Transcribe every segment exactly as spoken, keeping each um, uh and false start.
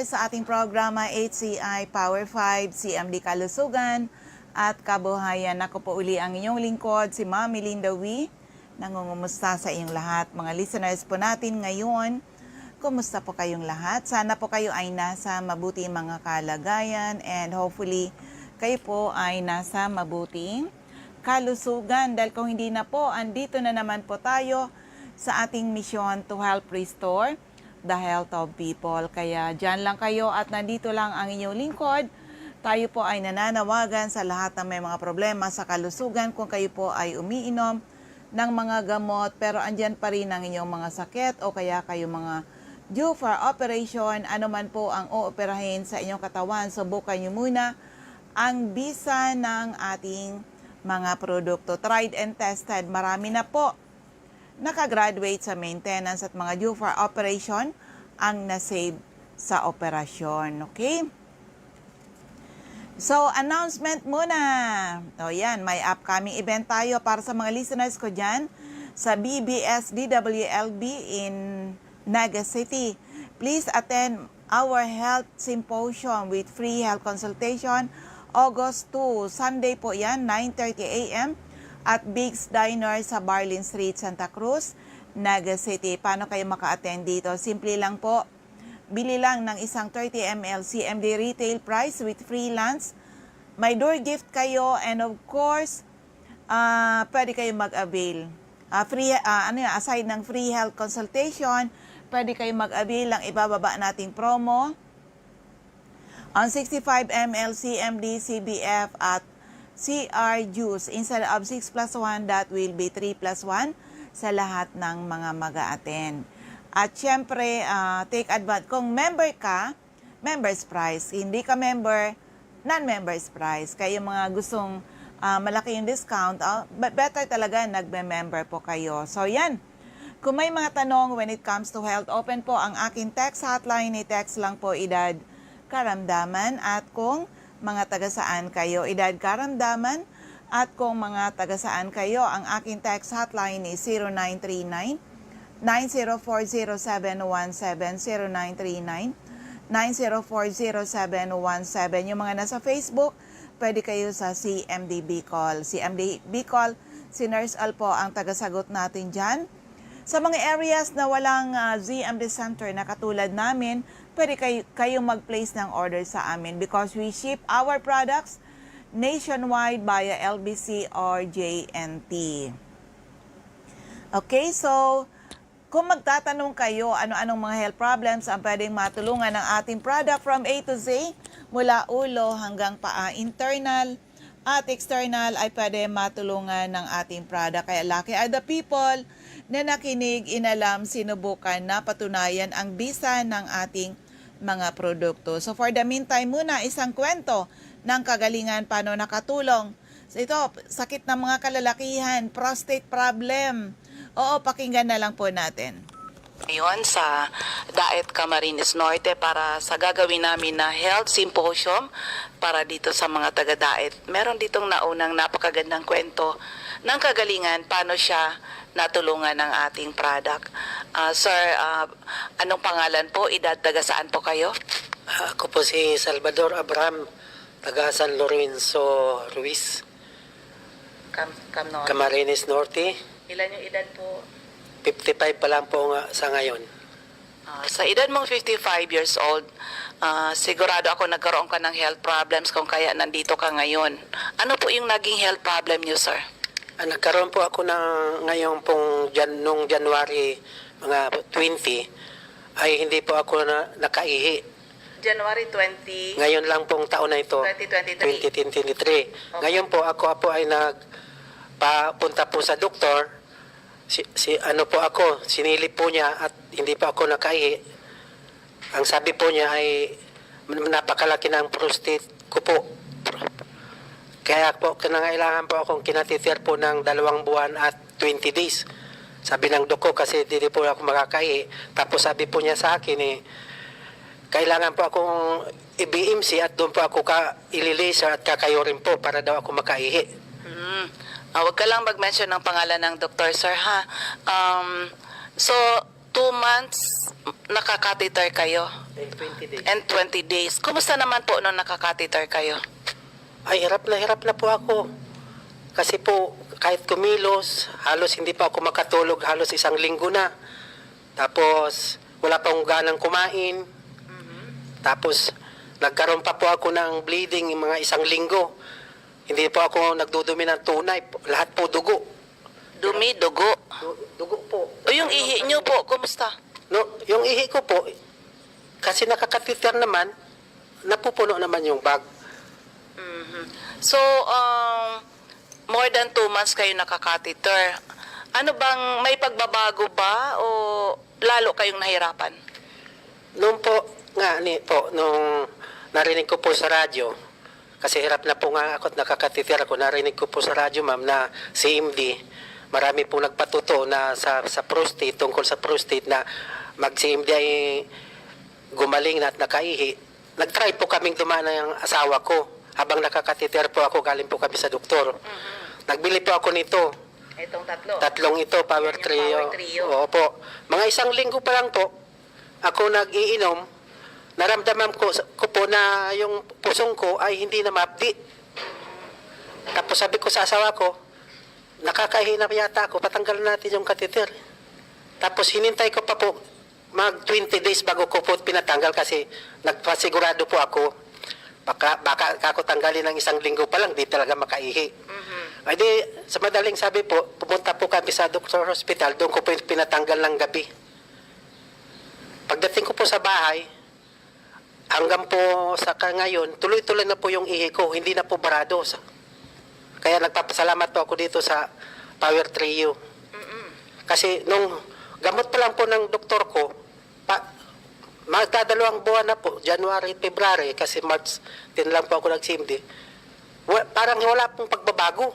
Sa ating programa, H C I Power five, C M D Kalusugan at Kabuhayan. Ako po uli ang inyong lingkod, si Mami Linda Wee. Nangungumusta sa inyong lahat, mga listeners po natin ngayon. Kumusta po kayong lahat? Sana po kayo ay nasa mabuti mga kalagayan and hopefully kayo po ay nasa mabuting kalusugan. Dahil kung hindi na po, andito na naman po tayo sa ating misyon to help restore the health of people. Kaya dyan lang kayo at nandito lang ang inyong lingkod. Tayo po ay nananawagan sa lahat ng may mga problema sa kalusugan. Kung kayo po ay umiinom ng mga gamot, pero andyan pa rin ang inyong mga sakit o kaya kayo mga due for operation, ano man po ang ooperahin sa inyong katawan, subukan nyo muna ang bisa ng ating mga produkto. Tried and tested, marami na po nakagraduate sa maintenance at mga due for operation ang na-save sa operasyon. Okay? So, announcement muna. O yan, may upcoming event tayo para sa mga listeners ko dyan sa B B S D W L B in Naga City. Please attend our health symposium with free health consultation, August two, Sunday po yan, nine thirty A M at Big's Diner sa Barlin Street, Santa Cruz, Naga City. Paano kayo maka-attend dito? Simple lang po. Bili lang ng isang thirty M L C M D retail price with free lunch. May door gift kayo and of course, ah, pwede kayo mag-avail. Ah, free, ah, ano yan, aside ng free health consultation, pwede kayo mag-avail ng ibababa nating promo. Ang sixty-five M L C M D C B F at C R juice, instead of six plus one, that will be three plus one sa lahat ng mga mag-a-attend. At syempre, ah, take advantage. Kung member ka, members price. Hindi ka member, non-members price. Kaya yung mga gustong, ah, malaki yung discount, ah, be-, better talaga nagme-member po kayo. So, yan. Kung may mga tanong when it comes to health, open po ang aking text hotline. I-text lang po edad, karamdaman, at kung mga taga saan kayo. Edad, karamdaman, at kung mga taga saan kayo. Ang aking text hotline is zero nine three nine, nine zero four zero seven one seven, zero nine three nine, nine zero four zero seven one seven. Yung mga nasa Facebook, pwede kayo sa C M D Bicol. C M D Bicol, si Nurse Al po ang tagasagot natin dyan. Sa mga areas na walang, ah, Z M D center na katulad namin, pwede kay-, kayong mag-place ng order sa amin because we ship our products nationwide via L B C or J N T. Okay, so kung magtatanong kayo ano-anong mga health problems ang pwedeng matulungan ng ating product from A to Z, mula ulo hanggang paa, internal at external, ay pwede matulungan ng ating product. Kaya lucky are the people na nakinig, inalam, sinubukan, napatunayan ang bisa ng ating mga produkto. So for the meantime muna, isang kwento ng kagalingan paano nakatulong. So ito, sakit ng mga kalalakihan, prostate problem. Oo, pakinggan na lang po natin. Ngayon sa Daet, Camarines Norte para sa gagawin namin na health symposium para dito sa mga taga-Daet. Meron ditong naunang napakagandang kwento ng kagalingan paano siya natulungan ng ating product. Ah, sir, ah, anong pangalan po, edad, taga saan po kayo? Ako po si Salvador Abraham, taga San Lorenzo Ruiz, Cam-, Cam Norte. Camarines Norte. Ilan yung edad po? Fifty-five pa lang po nga sa ngayon. Ah, sa edad mong fifty-five years old, ah, sigurado ako nagkaroon ka ng health problems kung kaya nandito ka ngayon. Ano po yung naging health problem niyo, sir? Ah, nagkaroon po ako ng ngayong pong Jan-, nung January, mga twenty, ay hindi po ako na, nakaihi. January twenty. Ngayon lang pong taon na ito, twenty twenty-three. Twenty twenty-three. Okay. Ngayon po, ako po ay nagpapunta po sa doktor. Si, si, ano po ako, sinilip po niya at hindi po ako nakaihi. Ang sabi po niya ay, "Napakalaki ng prostate ko po." Kaya po, kinangailangan po akong kinatiter po ng dalawang buwan at twenty days. Sabi ng doko, kasi di, di po ako makakaihi. Tapos sabi po niya sa akin eh, kailangan po akong i-B M C at doon po ako ka, ili-laser at kakayurin po para daw ako makaihi. Hmm. Ah, wag ka lang mag-mention ng pangalan ng doktor, sir, ha? Um, so, two months nakakatheter kayo. And twenty days. And twenty days. Kumusta naman po nung nakakatheter kayo? Ay, hirap na hirap na po ako. Kasi po, kahit kumilos, halos hindi pa ako makatulog, halos isang linggo na. Tapos, wala pa akong ganang kumain. Mhm. Tapos, nagkaroon pa po ako ng bleeding yung mga isang linggo. Hindi po ako nagdudumi ng tunay. Lahat po dugo. Dumi, dugo. Du-, dugo po. O, yung ihi nyo po, kumusta? No, yung ihi ko po, kasi nakakatheter naman, napupuno naman yung bag. Mhm. So, um, more than two months kayo nakakatheter. Ano bang, may pagbabago ba o lalo kayong nahirapan? Noon po, nga ni po, nung narinig ko po sa radyo, kasi hirap na po nga ako at nakakatheter ako, narinig ko po sa radyo, ma'am, na C M D, marami pong nagpatuto na sa, sa prostate, tungkol sa prostate, na mag-C M D ay gumaling na at nakaihi. Nag-try po kaming dumaan ng asawa ko. Habang nakakatheter po ako, galing po kami sa doktor. Mhm. Nagbili po ako nito. Itong tatlo? Tatlong ito, Power Yan yung Trio. Power Trio. Oo po. Mga isang linggo pa lang po, ako nag-iinom, naramdaman ko, ko po na yung pusong ko ay hindi na maapdi. Tapos sabi ko sa asawa ko, "Nakakahi na yata ako, patanggalan natin yung catheter." Tapos hinintay ko pa po mag twenty days bago ko po pinatanggal kasi nagpasigurado po ako. Baka, baka ako tanggalin ng isang linggo pa lang, di talaga makaihi. Mhm. Ay di, sa madaling sabi po, pumunta po kami sa doktor hospital, doon ko po yung pinatanggal ng gabi. Pagdating ko po sa bahay, hanggang po sa ka-, ngayon, tuloy-tuloy na po yung ihi ko, hindi na po barado. Sa, kaya nagpapasalamat po ako dito sa Power Trio. Mm-mm. Kasi nung gamot pa lang po ng doktor ko, pa, magdadalawang buwan na po, January, February, kasi March ten lang po ako nag-C M D. Wa-, parang wala pong pagbabago.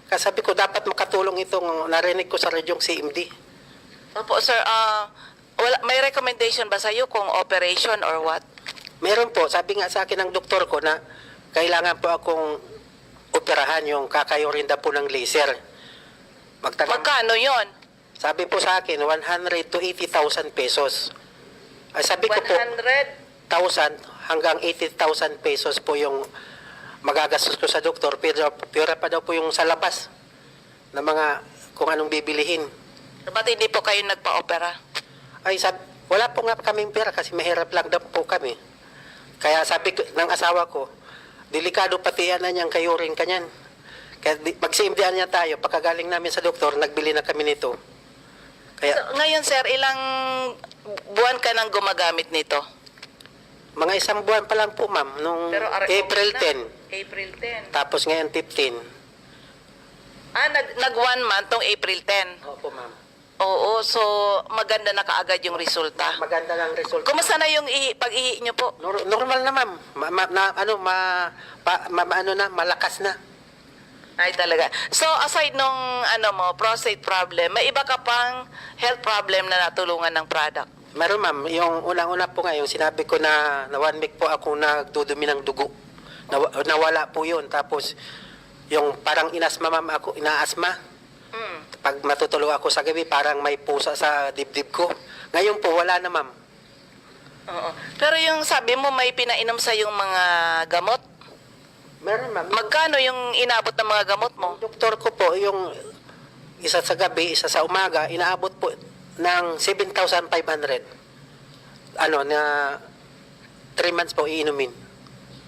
Kaya sabi ko, dapat makatulong itong narinig ko sa radyong C M D. Opo, sir. Ah, wala, may recommendation ba sa'yo kung operation or what? Meron po. Sabi nga sa akin ng doktor ko na kailangan po akong operahan, yung kakayurin daw po ng laser. Magtagal. Magkano yon? Sabi po sa akin, one hundred to eighty thousand pesos. Ay, sabi ko po, one hundred? Thousand hanggang eighty thousand pesos po yung magagastos ko sa doktor, pero pira pa daw po yung sa labas na mga kung anong bibilihin. So, ba't hindi po kayo nagpa-opera? Ay, sab-, wala po nga kaming pera kasi mahirap lang daw po kami. Kaya sabi ko, ng asawa ko, "Delikado pati yan, anyang kayuring ka niyan. Kaya di, mag-C M D-an niya tayo." Pagkagaling namin sa doktor, nagbili na kami nito. Kaya So, ngayon, sir, ilang buwan ka nang gumagamit nito? Mga isang buwan pa lang po, ma'am, nung Pero are-, April okay na. ten. April ten. Tapos ngayon, fifteen. Ah, nag-, nag-one month tong April ten? Opo, ma'am. Oo, so maganda na kaagad yung resulta. Maganda na ang resulta. Kumusta na yung ihi, pag-ihi nyo po? Nor-, normal na, ma'am. Ma-, ma-, na, ano, ma-, pa-, ma-, ma-, ano na, malakas na. Ay, talaga. So, aside nung, ano mo, prostate problem, may iba ka pang health problem na natulungan ng product? Meron, ma'am. Yung unang-una po nga, yung sinabi ko na, na one week po ako nagdudumi ng dugo. Nawa-, nawala po yun. Tapos, yung parang inasma, ma'am, ako, inaasma. Mm. Pag matutulog ako sa gabi, parang may pusa sa dibdib ko. Ngayon po, wala na, ma'am. Oo. Pero yung sabi mo, may pinainom sa yung mga gamot? Meron, ma'am. Magkano yung inabot ng mga gamot mo? Yung doktor ko po, yung isa sa gabi, isa sa umaga, inaabot po ng seven thousand five hundred. Ano, na three months po iinumin.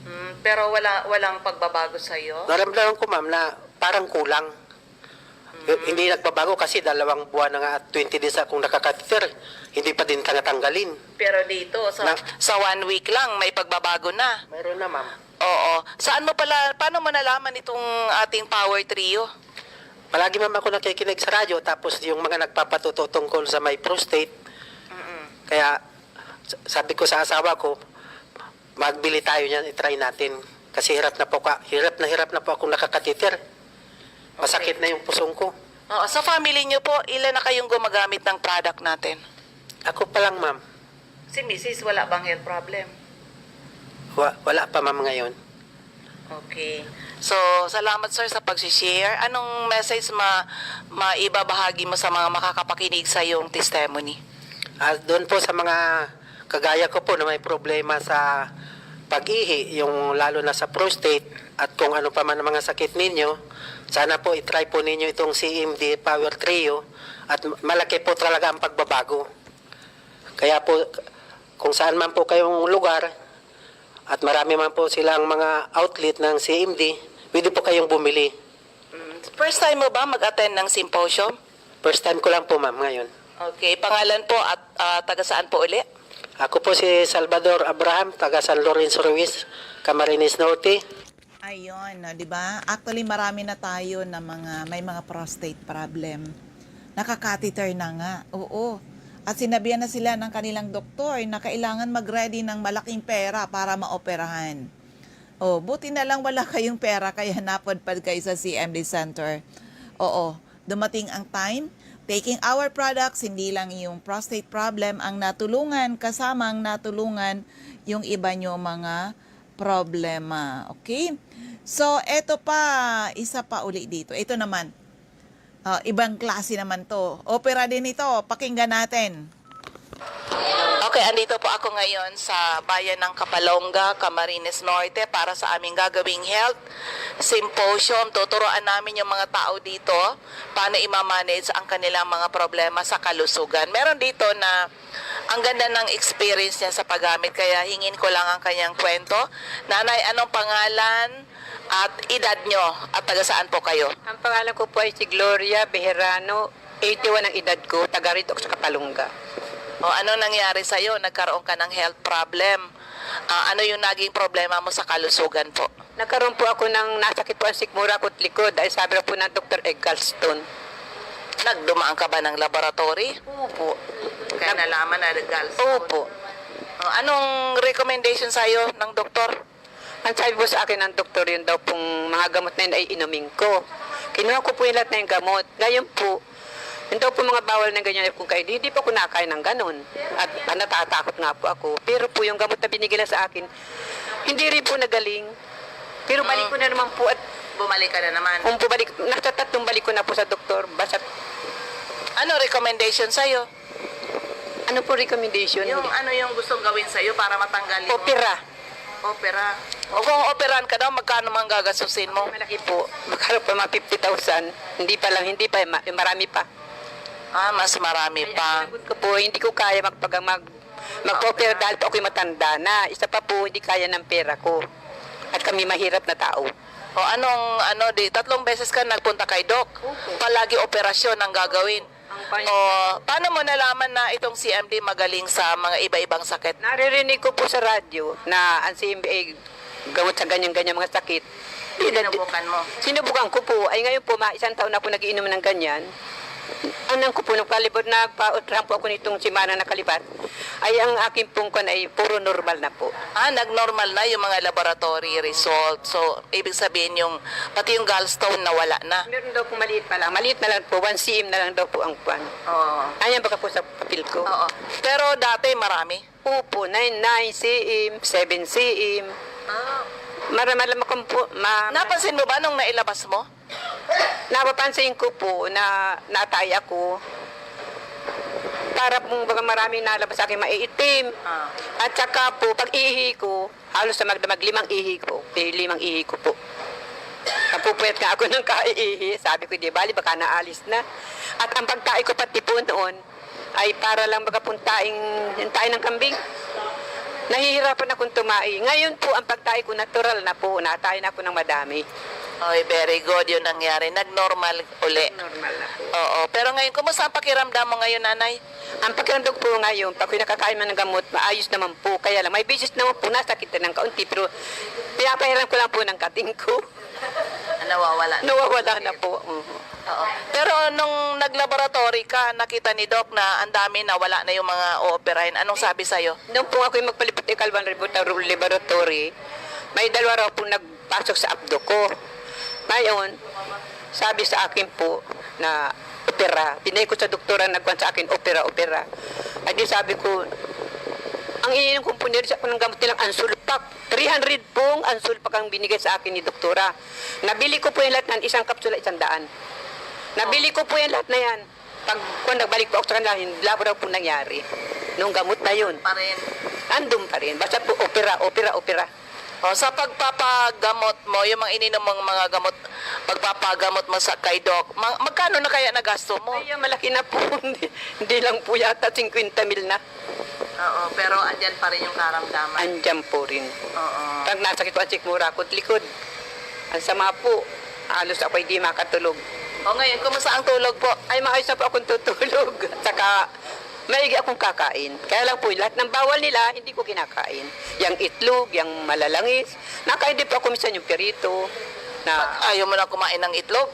Mm, pero wala, walang pagbabago sa'yo? Naramdaman ko, ma'am, na parang kulang. Mm. Hindi nagbabago kasi dalawang buwan na nga at twenty days akong nakakatheter. Hindi pa din tanga-, tanggalin. Pero dito, sa, Na- sa one week lang, may pagbabago na. Mayroon na, ma'am. Oo. Saan mo pala, paano mo nalaman itong ating Power Trio? Palagi, ma'am, ako nakikinig sa radyo, tapos yung mga nagpapatuto tungkol sa may prostate. Mm-mm. Kaya, s-, sabi ko sa asawa ko, "Magbili tayo niyan, i-try natin." Kasi hirap na po ka, hirap na hirap na po akong nakakatheter. Masakit Okay. na yung pusong ko. Oo, sa family niyo po, ilan na kayong gumagamit ng product natin? Ako pa lang, ma'am. Si misis, wala bang health problem? Wa-, wala pa, ma'am, ngayon. Okay. So, salamat, sir, sa pag-share. Anong message ma-, maibabahagi mo sa mga makakapakinig sa iyong testimony? At doon po sa mga kagaya ko po na may problema sa pag-ihi, yung lalo na sa prostate at kung ano pa man ang mga sakit ninyo, sana po i-try po ninyo itong C M D Power Trio at malaki po talaga ang pagbabago. Kaya po, kung saan man po kayong lugar at marami man po silang mga outlet ng C M D, pwede po kayong bumili. Mm. First time mo ba mag-attend ng symposium? First time ko lang po, ma'am, ngayon. Okay, pangalan po at ah, taga saan po uli? Ako po si Salvador Abraham, taga San Lorenzo Ruiz, Camarines Norte. Ayun, no, 'di ba? Actually, marami na tayo na mga may mga prostate problem. Nakakatheter na nga. Oo. At sinabihan na sila ng kanilang doktor na kailangan mag-ready ng malaking pera para maoperahan. Oh, buti na lang wala kayong pera kaya napadpad kayo sa C M D Center. Oo, dumating ang time. Taking our products, hindi lang yung prostate problem ang natulungan, kasama ang natulungan yung iba nyo mga problema. Okay? So, eto pa, isa pa uli dito. Ito naman, ah, ibang klase naman to. Opera din ito. Pakinggan natin. Okay, andito po ako ngayon sa bayan ng Kapalonga, Camarines Norte para sa aming gagawing health symposium. Tuturuan namin yung mga tao dito paano i-manage ang kanilang mga problema sa kalusugan. Meron dito na ang ganda ng experience niya sa paggamit, kaya hingin ko lang ang kanyang kwento. Nanay, anong pangalan at edad nyo at taga saan po kayo? Ang pangalan ko po ay si Gloria Bejerano, eighty-one ang edad ko, taga rito ako sa Kapalunga. O ano nangyari sa'yo? Nagkaroon ka ng health problem. Ah, ano yung naging problema mo sa kalusugan po? Nagkaroon po ako ng nasakit po ang sikmura ko at likod. Ay sabi po ng doktor, eh, gallstone. Nagdumaan ka ba ng laboratory? Opo. Kaya nalaman na gallstone? Opo. O, anong recommendation sa'yo ng doktor? Ang sabi po sa akin ng doktor, yun daw pong mga gamot na yun ay inumin ko. Kinuha ko po yung lahat na yung gamot. Ngayon po, yun daw po mga bawal na ganyan kung kayo. Hindi po ako nakain ng ganun. At ah, natatakot nga po ako. Pero po yung gamot na binigay lang sa akin, hindi rin po nagaling. Pero balik ko na naman po at Bumalik ka na naman. kung bumalik, nasa tatlong balik ko na po sa doktor. Basta Ano recommendation sa'yo? ano po recommendation? Yung ano yung gustong gawin sa'yo para matanggal yung Opera. Opera. O kung operahan ka daw, magkano man gagastusin mo? Malaki po. Magkano po, mga fifty thousand. Hindi pa lang, hindi pa, ma- marami pa. Ah, mas marami pa. Sagot ko po, hindi ko kaya magpag mag mag-opera dahil po ako'y matanda na. Isa pa po, hindi kaya ng pera ko. At kami mahirap na tao. O anong ano di tatlong beses ka nagpunta kay doc? Palagi operasyon ang gagawin. Ang pan- O paano mo nalaman na itong C M D magaling sa mga iba-ibang sakit? Naririnig ko po sa radyo na ang C M B A gamot sa ganyan-ganyan mga sakit. Sinubukan mo? Sinubukan ko po. Ay ngayon po, ma isang taon na ako nagiinom ng ganyan. Anong ko po, nagpalibot, nagpa-ultrasound po ako nitong semana na kalipat. Ay ang akin pong kwan ay puro normal na po. Ah, nagnormal na yung mga laboratory result. So, ibig sabihin yung pati yung gallstone nawala na. Meron daw po maliit pa lang. Maliit na lang po, one C M na lang daw po ang kwan. Oo. Ayan baka po sa papel ko. Oo. Pero dati marami. Opo, nine, nine C M, seven C M. Ah. Mara-, mara-, makampu-, ma- Napansin mo ba nung nailabas mo? Napapansin ko po na natay ako. Para pong baga maraming nalabas sa akin maiitim. Ah. At saka po, pag ihi ko, halos sa magdamag limang ihi ko. Eh, limang ihi ko po. Napupuyat nga ako ng kaiihi. Sabi ko, di bali, baka naalis na. At ang pagkain ko pati po noon, ay para lang baga puntaing, yung tae ng kambing. Nahihirapan akong tumai. Ngayon po, ang pagtae ko natural na po. Natae na ako ng madami. Oy, very good yung nangyari. Nag-normal uli. Normal na po. Oo. Pero ngayon, kumusta ang pakiramdam mo ngayon, nanay? Ang pakiramdam ko po ngayon, pag ako'y nakakain man ng gamot, maayos naman po. Kaya lang, may bisis naman po, nasakit na ng kaunti. Pero pinapahiram ko lang po ng kating ko. Nawawala na. Nawawala na po. Mhm. Oo. Pero nung nag-laboratory ka, nakita ni Doc na ang dami na wala na yung mga ooperahin. Anong sabi sa'yo? Noong po ako'y magpalipot ng Kalban Laboratory, may dalawa raw po nagpasok sa abdo ko. Ngayon, sabi sa akin po na opera. Tinay ko sa doktora nagkuhan sa akin, opera, opera. Ay di sabi ko, ang iniinom kong po, nirisa ko ng gamot nilang Ansulpak. Three hundred pong Ansulpak ang binigay sa akin ni doktora. Nabili ko po yung lahat ng isang kapsula, isang daan. Nabili ko po yung lahat na yan. Pag kung nagbalik po ako sa kanila, wala po daw po nangyari. Nung gamot na yun, Pa rin. Nandun pa rin. Basta po, opera, opera, opera. O, sa pagpapagamot mo, yung mga ininom mong mga gamot, pagpapagamot mo sa kay Doc, ma-, magkano na kaya nagasto mo? Ay, malaki na po. Hindi, hindi lang po yata fifty mil na. Oo, pero andyan pa rin yung karamdaman. Andyan po rin. Oo. Pag nasakit po ang sikmura ko at likod, ang sama po, halos ako'y di makatulog. O, ngayon, kumusta ang tulog po? Ay, maayos na po akong tutulog. At saka, maigi akong kakain. Kaya lang po, lahat ng bawal nila, hindi ko kinakain. Yang itlog, yang malalangis. Nakain din po ako minsan yung pirito. Na Ayaw mo na kumain ng itlog?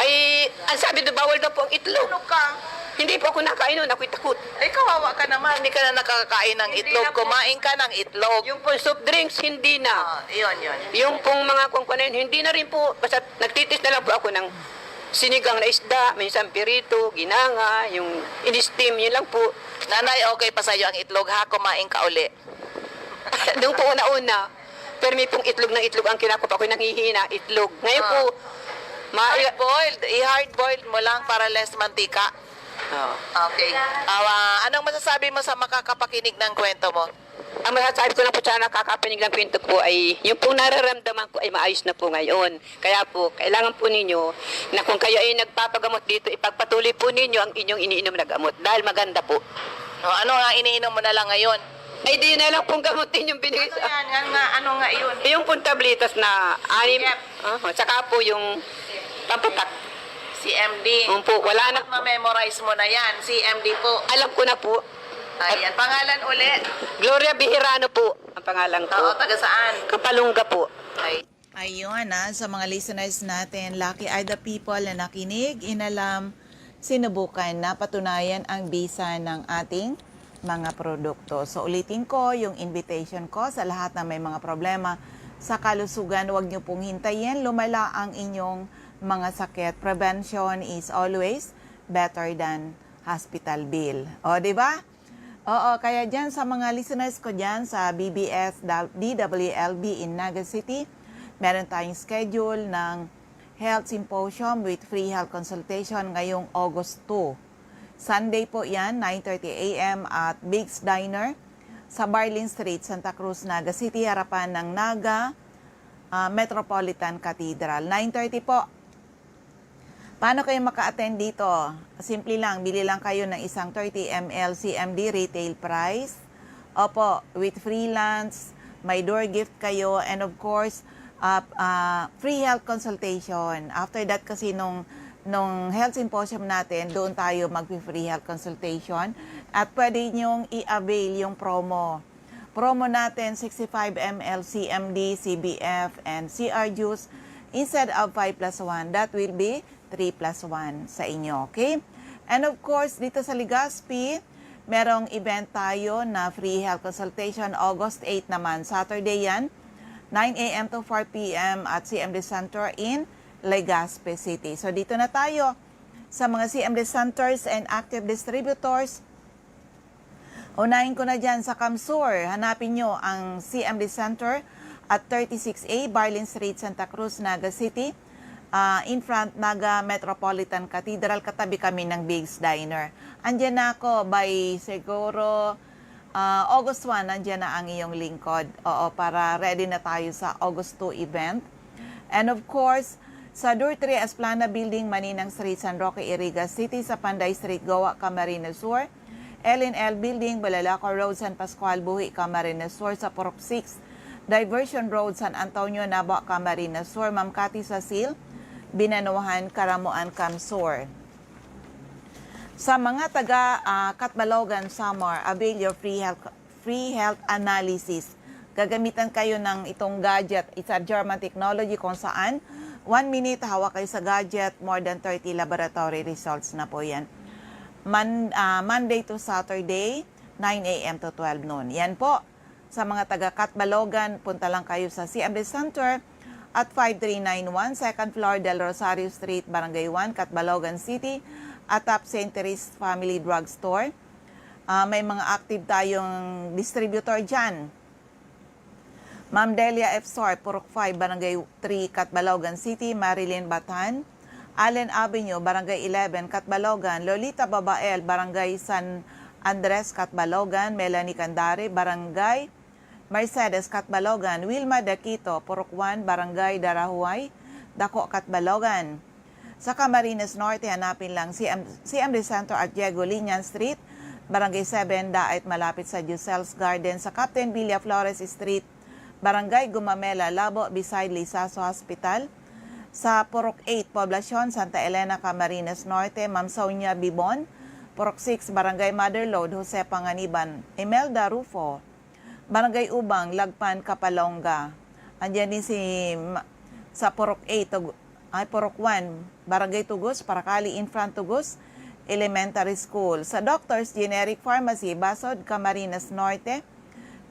Ay, ang sabi doon, bawal daw po ang itlog. Ano ka? Hindi po ako nakain nun, ako'y takot. Ay, kawawa ka naman, hindi ka na nakakakain ng Hindi itlog. na po. Kumain ka ng itlog. Yung po soft drinks, hindi na. Ah, yun, yun. Yung pong mga kung ano yun, hindi na rin po. Basta nagtitis na lang po ako ng sinigang na isda, minsan pirito, ginanga, yung in-steam, yun lang po. Nanay, okay pa sa'yo ang itlog, ha? Kumain ka uli. Nung po una-una, pero may pong itlog ng itlog ang kinakuha ko, nanghihina, itlog. Ngayon Ah. po, ma- Hard-boiled. I-hard-boiled mo lang para less mantika. Oo. Okay. Ah, anong masasabi mo sa makakapakinig ng kwento mo? Ang masasabi ko lang po sa nakakapakinig ng kwento po ay yung pong nararamdaman ko ay maayos na po ngayon. Kaya po, kailangan po ninyo na kung kayo ay nagpapagamot dito, ipagpatuloy po ninyo ang inyong iniinom na gamot dahil maganda po. O, ano nga iniinom mo na lang ngayon? Ay, di na lang pong gamot din yung binigay Ano sa yan? Nga, nga, ano nga yun? Yung pong tablitas na anim. Yep. Ah, saka po yung pampatak. C M D. Opo, wala na. Dapat ma-memorize mo na yan. C M D po. Alam ko na po. Ayan. Pangalan uli? Gloria Bejerano po ang pangalan ko. Oo, taga saan? Kapalunga po. Ay. Ayun, ah, sa mga listeners natin, lucky are the people na nakinig, inalam, sinubukan, napatunayan ang bisa ng ating mga produkto. So, ulitin ko yung invitation ko sa lahat na may mga problema sa kalusugan. Huwag niyo pong hintayin lumala ang inyong mga sakit. Prevention is always better than hospital bill. O, di ba? Oo, kaya dyan sa mga listeners ko dyan sa B B S, da-, D W L B in Naga City, meron tayong schedule ng health symposium with free health consultation ngayong August two. Sunday po yan, nine thirty A M at Big's Diner sa Barlin Street, Santa Cruz, Naga City, harapan ng Naga, ah, Metropolitan Cathedral. Nine thirty po. Paano kayo maka-attend dito? Simple lang, bili lang kayo ng isang thirty M L C M D retail price. Opo, with free lunch, may door gift kayo, and of course, ah, ah, free health consultation. After that kasi nung, nung health symposium natin, doon tayo mag-free health consultation. At pwede niyong i-avail yung promo. Promo natin, sixty-five M L C M D, C B F, and C R juice. Instead of five plus one, that will be three plus one sa inyo, okay? And of course, dito sa Legazpi, merong event tayo na free health consultation, August eight naman, Saturday yan, nine A M to four P M at C M D Center in Legazpi City. So, dito na tayo sa mga C M D centers and active distributors. Unahin ko na dyan sa Kamsur. Hanapin nyo ang C M D Center at thirty-six A Barlin Street, Santa Cruz, Naga City. Ah, in front, Naga Metropolitan Cathedral, katabi kami ng Big's Diner. Andyan na ako by siguro, ah, August one, andyan na ang iyong lingkod. Oo, para ready na tayo sa August two event. And of course, sa Door three Esplana Building, Maninang Street, San Roque, Iriga City, sa Panday Street, Goa, Camarines Sur, L and L Building, Balalaco Road, San Pascual, Buhi, Camarines Sur, sa Purok six, Diversion Road, San Antonio, Nabua, Camarines Sur, Mamcati, Sasil, Binanuhan, Caramoan, Kamsur. Sa mga taga, ah, Catbalogan, Samar, avail your free health, free health analysis. Gagamitan kayo ng itong gadget. It's a German technology kung saan one minute hawak kayo sa gadget, more than thirty laboratory results na po yan. Mon-, ah, Monday to Saturday, nine A M to twelve noon. Yan po. Sa mga taga Catbalogan, punta lang kayo sa C M D Center at five three nine one, second floor, Del Rosario Street, Barangay one, Catbalogan City, atop Saint Therese Family Drugstore. Ah, may mga active tayong distributor dyan. Ma'am Delia F. Sor, Purok five, Barangay three, Catbalogan City, Marilyn Batan, Allen Avenue, Barangay eleven, Catbalogan, Lolita Babael, Barangay San Andres, Catbalogan, Melanie Candare, Barangay Mercedes, Catbalogan, Wilma Daquito, Purok one, Barangay Darahuay, Daco, Catbalogan. Sa Camarines Norte, hanapin lang C M, C M D Center at Diego Liñan Street, Barangay seven, Daet, malapit sa Giselle's Garden, sa Captain Villaflores Street, Barangay Gumamela, Labo, beside Lizaso Hospital, sa Purok eight, Poblacion, Santa Elena, Camarines Norte, Ma'am Sonia Bibon, Purok six, Barangay Mother Lode, Jose Panganiban, Imelda Rufo, Barangay Ubang, Lagpan, Capalonga. Andiyan din si Ma-, sa Purok eight, Tug-, ay, Purok one, Barangay Tugos, Paracali, in front Tugos Elementary School. Sa Doctor's Generic Pharmacy, Basod, Camarines Norte,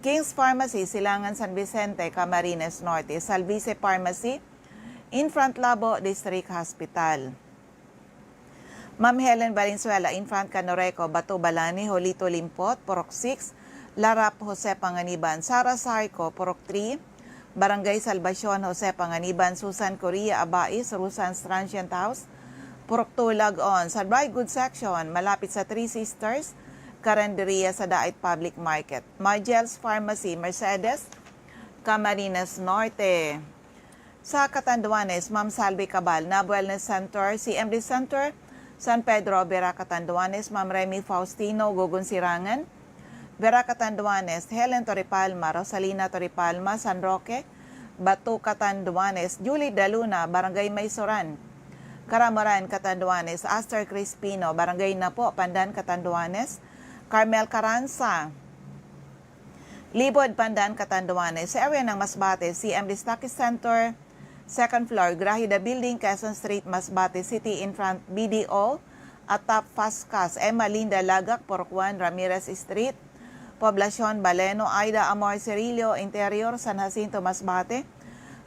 King's Pharmacy, Silangan, San Vicente, Camarines Norte, Salvice Pharmacy, in front Labo District Hospital. Ma'am Helen Valenzuela, in front Canoreco, Bato Balani, Jolito Limpot, Purok six, Larap, Jose Panganiban, Sara Sarco, Purok three, Barangay Salvacion, Jose Panganiban, Susan Correa Abais, Rosan's Transient House, Purok two, Log-On, sa Dry Goods Section, malapit sa Three Sisters, Carinderia sa Daet Public Market, Margel's Pharmacy, Mercedes, Camarines Norte. Sa Catanduanes, Ma'am Salvi Cabal, Nab Wellness Center, C M D Center, San Pedro, Vera Catanduanes, Ma'am Remy Faustino, Gogon Sirangan, Vera Catanduanes, Helen Torrepalma, Rosalina Torrepalma, San Roque, Bato, Catanduanes, Julie Daluna, Barangay Maysoran, Caramoran, Catanduanes, Aster Crispino, Barangay Napo, Pandan, Catanduanes, Carmel Caranza, Libod, Pandan, Catanduanes, sa area ng Masbate, C M D Stockist Center, second floor, Grahida Building, Quezon Street, Masbate City, in front B D O, Atap, Fast Cash, Emma Linda Lagak, Purok one, Ramirez Street, Poblacion, Baleno, Aida Amor Cirillo, Interior, San Jacinto, Masbate,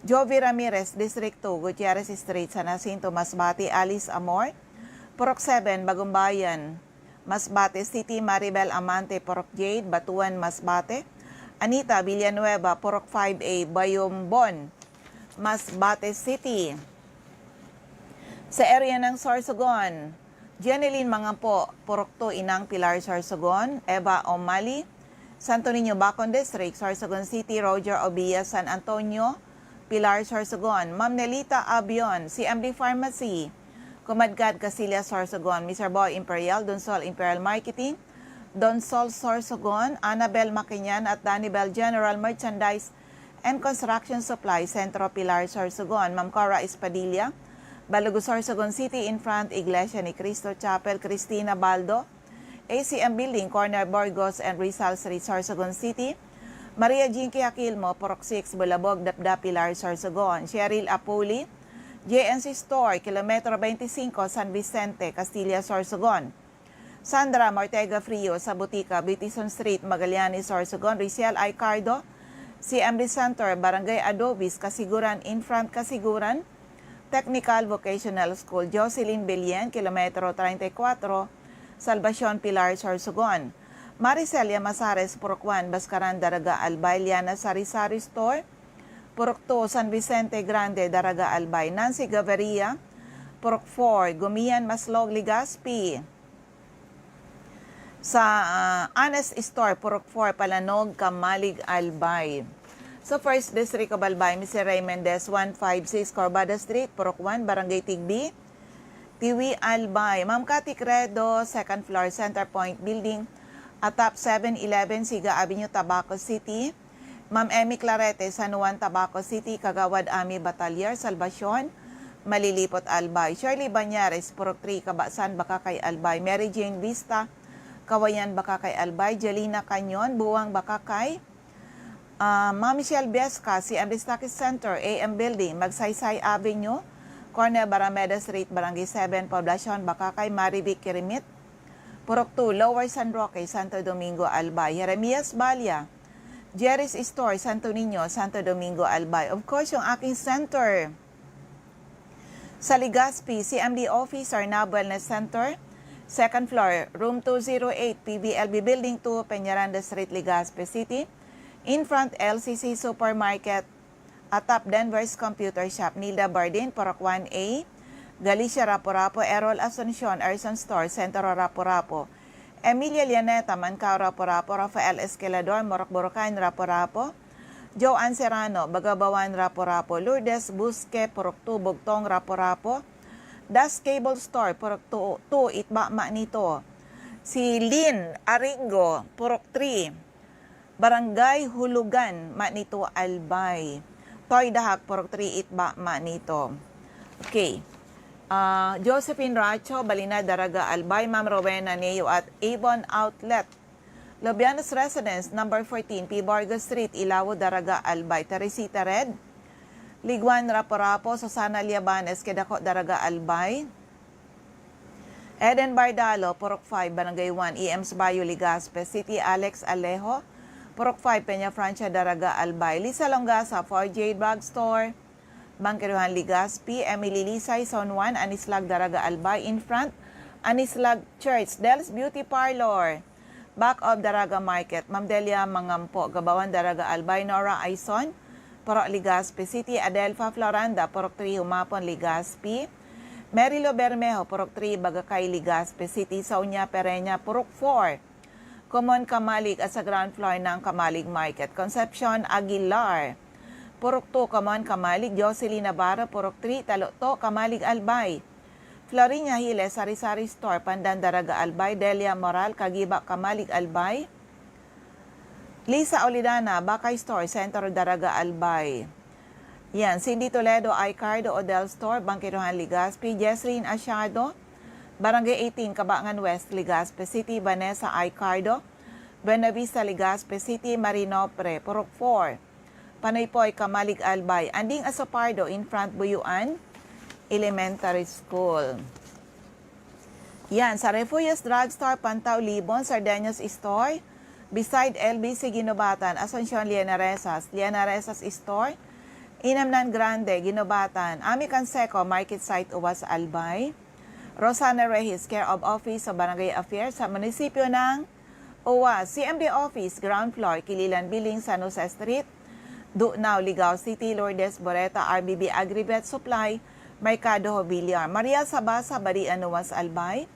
Jovi Ramirez, District two, Gutierrez Street, San Jacinto, Masbate, Alice Amor, Purok seven, Bagumbayan, Masbate City, Maribel Amante, Purok Jade, Batuan, Masbate, Anita Villanueva, Purok five A, Bayombon, Masbate City. Sa area ng Sorsogon, Jeneline Mangampo, Purok two, Inang Pilar Sorsogon, Eva Omali, Santo Niño, Bacon District, Sorsogon City, Roger Obias, San Antonio, Pilar Sorsogon, Ma'am Nelita Abion, C M D Pharmacy, Kumadkad, Casillas, Sorsogon, Mister Boy Imperial, Donsol Imperial Marketing, Donsol Sorsogon, Annabel Makinyan at Danibel General Merchandise and Construction Supply, Centro Pilar, Sorsogon, Ma'am Cora Espadilla, Balugo, Sorsogon City, in front Iglesia ni Cristo Chapel, Cristina Baldo, A C M Building, corner Burgos and Rizal Street, Sorsogon City, Maria Jinky Aquilmo, Purok six, Bulabog, Dapdap, Pilar, Sorsogon, Cheryl Apuli, J N C Store, Kilometro twenty-five, San Vicente, Castilla, Sorsogon, Sandra Ortega Frio, sa Butika, Beautician Street, Magallanes, Sorsogon, Risiel Aicardo, C M D Center, Barangay Adobis, Kasiguran, in front Kasiguran, Technical Vocational School, Jocelyn Belian, Kilometro treinta y cuatro, Salvacion, Pilar, Sorsogon, Maricel Llamazares, Purok one, Bascaran, Daraga, Albay, Liana Sari-Sari Store, Purok two, San Vicente Grande, Daraga, Albay, Nancy Gaviria, Purok four, Gumian, Maslog, Legazpi, sa, ah, Honest Store, Purok four, Palanog, Camalig, Albay. Sa First District of Albay, Mister Ray Mendez, one five six Corbada Street, Purok one, Barangay Tigbi, Tiwi, Albay. Ma'am Cathy Credo, second floor, Center Point Building, atap Seven Eleven, Siga Avenue, Tabaco City. Ma'am Emmy Clarete, San Juan, Tabaco City, Kagawad Ami Batalier, Salvacion, Malilipot, Albay. Shirley Bañares, Purok three, Kabasan, Bacacay, Albay. Mary Jane Vista, Kawayan, Bacacay, Albay. Jelina Canyon, Buwang, Bacacay. Ah, Ma'am Michelle Viesca, C M Destaque Center, A M Building, Magsaysay Avenue, corner Barrameda Street, Barangay seven, Poblacion, Bacacay. Marivic Kirimit, Purok two, Lower San Roque, Santo Domingo, Albay. Jeremias Balia, Jerry's Store, Santo Niño, Santo Domingo, Albay. Of course, yung aking center sa Legazpi, C M D Office, Arnab Wellness Center, second floor, room two zero eight, P V L B Building two, Peñaranda Street, Legazpi City, in front L C C Supermarket, atap Denver's Computer Shop, Nilda Bardin, Purok one A, Galicia Rapu-Rapu, Errol Asuncion, Erson Store, Centro Rapu-Rapu, Emilia Llaneta, Mancao Rapu-Rapu, Rafael Esquilador, Morocco Boracay Rapu-Rapu, Joanne Serrano, Bagabawan Rapu-Rapu, Lourdes Busque, Purok two, Bugtong Rapu-Rapu, Das Cable Store, Purok two, two, Itbama nito. Si Lynn Aringo, Purok three, Barangay Hulugan, Manito, Albay. Toy Dahak, Purok three, Itbama nito. Okay. Ah, Josephine Racho, Balinad, Daraga, Albay. Ma'am Rowena Neo at Avon Outlet. Lobianos Residence, number fourteen, P. Vargas Street, Ilawod, Daraga, Albay. Teresita Red, Liguan Rapu-Rapu, Susana Liabanes, Quedaco, Daraga, Albay. Eden Bardalo, Purok five, Barangay one, E M S Bayo, Legazpi City. Alex Alejo, Purok five, Peña Francia, Daraga, Albay. Lisa Longasa, four J Drugstore, Bangkerohan, Legazpi. Emily Lisay, Zone one, Anislag, Daraga, Albay, in front Anislag Church. Del's Beauty Parlor, back of Daraga Market. Ma'am Delia Mangampo, Gabawan, Daraga, Albay. Nora Aison, Purok Legazpi City. Adelfa Floranda, Purok three, Humapon, Legazpi. Merilo Bermejo, Purok three, Bagacay, Legazpi City. Sonia Pereña, Purok four, Common Camalig at sa ground floor ng Camalig Market. Concepcion Aguilar, Purok two, Common Camalig. Jocelyn Navarro, Purok three, Taloto, Camalig, Albay. Florinia Hiles, Sari-Sari Store, Pandan, Daraga, Albay. Delia Moral, Kagiba, Camalig, Albay. Lisa Olidana, Bakay Store, Centro, Daraga, Albay. Yan, Cindy Toledo, Icardo, Odell Store, Bangkerohan, Legazpi. Jesryn Asiado, Barangay eighteen, Cabangan West, Legazpi City. Vanessa Icardo, Buenavista, Legazpi City. Marinopre, Purok four, Panoypoy, Camalig, Albay. Anding Asopardo, in front Buyuan Elementary School. Yan, sa Refuyos Drugstore, Pantao, Libon, Sardeñas Store, beside L B C Guinobatan, Asuncion, Linaresas, Linaresas Store, Inamnan Grande, Guinobatan, Ami Canseco, Market Site, Uwas, Albay. Rosana Reyes, care of Office of Barangay Affairs sa munisipyo ng Uwas, C M D Office, ground floor, Kililan Building, San Jose Street, Dunao, Ligao City. Lourdes Boreta, R B B Agrivet Supply, Merkado Jobiliar. Maria Sabasa, Barian, Uwas, Albay.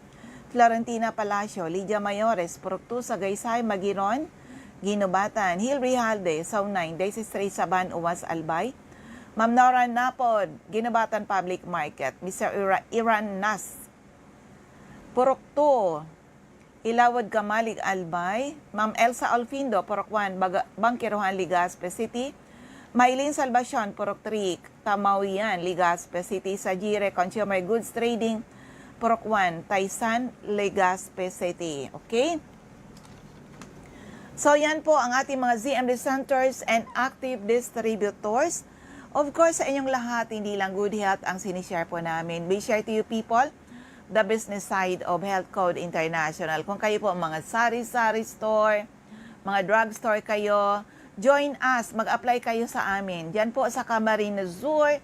Florentina Palacio, Lydia Mayores, Purok two, Sagaysay, Magiron, Guinobatan. Hilry Halde, Zone nine, Daisy Street, Saban, Uwas, Albay. Ma'am Nora Napod, Guinobatan Public Market. Mister Ira-, Iran Nas, Purok two, Ilawod, Camalig, Albay. Ma'am Elsa Alfindo, Purok one, Baga-, Bangkerohan, Legazpi City. Maylin Salvacion, Purok three, Tamaoyan, Legazpi City. Sajire Consumer Goods Trading, Purok one, Taysan, Legazpi City. Okay? So, yan po ang ating mga Z M D centers and active distributors. Of course, sa inyong lahat, hindi lang good health ang sinishare po namin. We share to you, people, the business side of Health Code International. Kung kayo po mga sari-sari store, mga drugstore kayo, join us, mag-apply kayo sa amin. Diyan po sa Camarines Sur,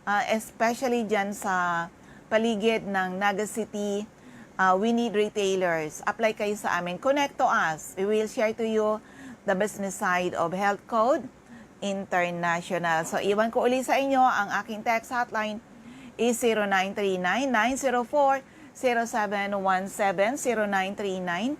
ah, especially diyan sa paligid ng Naga City, ah, we need retailers. Apply kayo sa amin. Connect to us. We will share to you the business side of Health Code International. So, iwan ko uli sa inyo ang aking text hotline is zero nine three nine, nine zero four, zero seven one seven, zero nine three nine,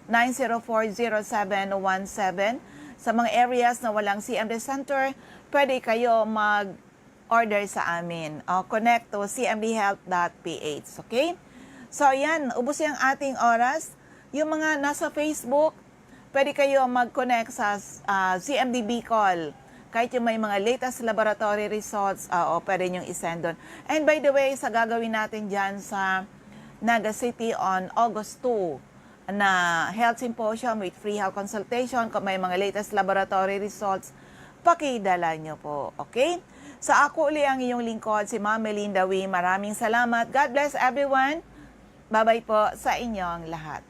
nine zero four, zero seven one seven. Sa mga areas na walang C M D center, pwede kayo mag-order sa amin. O, connect to C M D health dot P H, okay? So, yan. Ubos yung ating oras. Yung mga nasa Facebook, pwede kayo mag-connect sa, ah, C M D Bicol. Kahit yung may mga latest laboratory results, ah, o pwede nyong isend doon. And by the way, sa gagawin natin dyan sa Naga City on August two na health symposium with free health consultation, kung may mga latest laboratory results, pakidala nyo po. Okay? Sa ako uli ang iyong lingkod, si Ma'am Melinda Wee. Maraming salamat. God bless everyone. Bye-bye po sa inyong lahat.